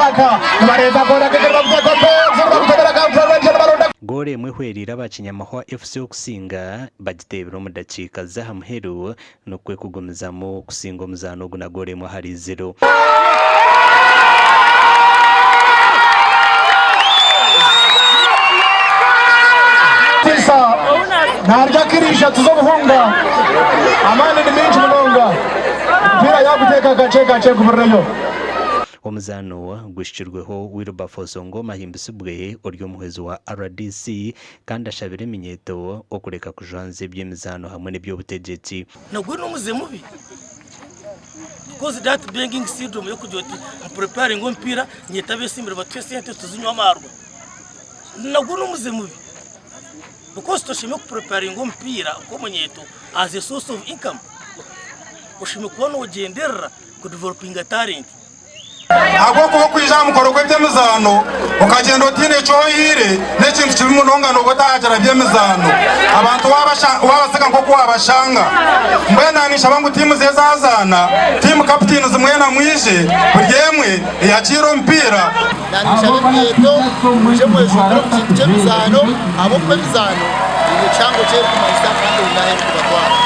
Park nibareeta koona kick nibaguteeka omu box nibagutemera counter nibaronda Goolo emwe ehwereire aba Kinyamahwa FC okusinga bagiteebire omu dakiika z'aha muheru nikwo kugumizamu kusinga omuzaano ogu na goolo emwe ahari ziro. Tiisa narya kiro ishatu z'obuhunga amaani ni maingi munonga omupiira yaguteeka kakye kakye guburireyo. Omuzaano guhikirweho Wilberforce Ongoma ahimbisibwe ori omuhwezi wa rdc kandi ashabire eminyeeto okureka kujwanzya eby'emizaano hamwe n'eby'obutegyeki. Nagwo n'omuze mubi because that begging syndrome y'okugira oti mpureparinge omupiira nyete abesimbire batuhe sente tuzinywe amaarwa nagwo n'omuze mubi because toshemereire kupureparinga omupiira nk'omunyeeto as a source of income oshemereire kuba nogyenderera kudevelopinga talent. Ahabw'okuba okwija aha mukoro gw'eby'emizaano okagyenda otaine eki ohaire n'ekintu kibi munonga nooba otaahagira by'emizaano. Abantu waabasiga nk'oku waabashanga. Mbwenu aha ninshaba ngu tiimu z'ezazaana, tiimu kaputiinizi mwena mwije buri emwe eyakiire omupiira. Naanye nshaba eminyeeto mwije mwejumbire omu kintu ky'emizaano ahabw'okuba emizaano eine kihango eki erikumanyisa kandi eine ahu erikubatwara.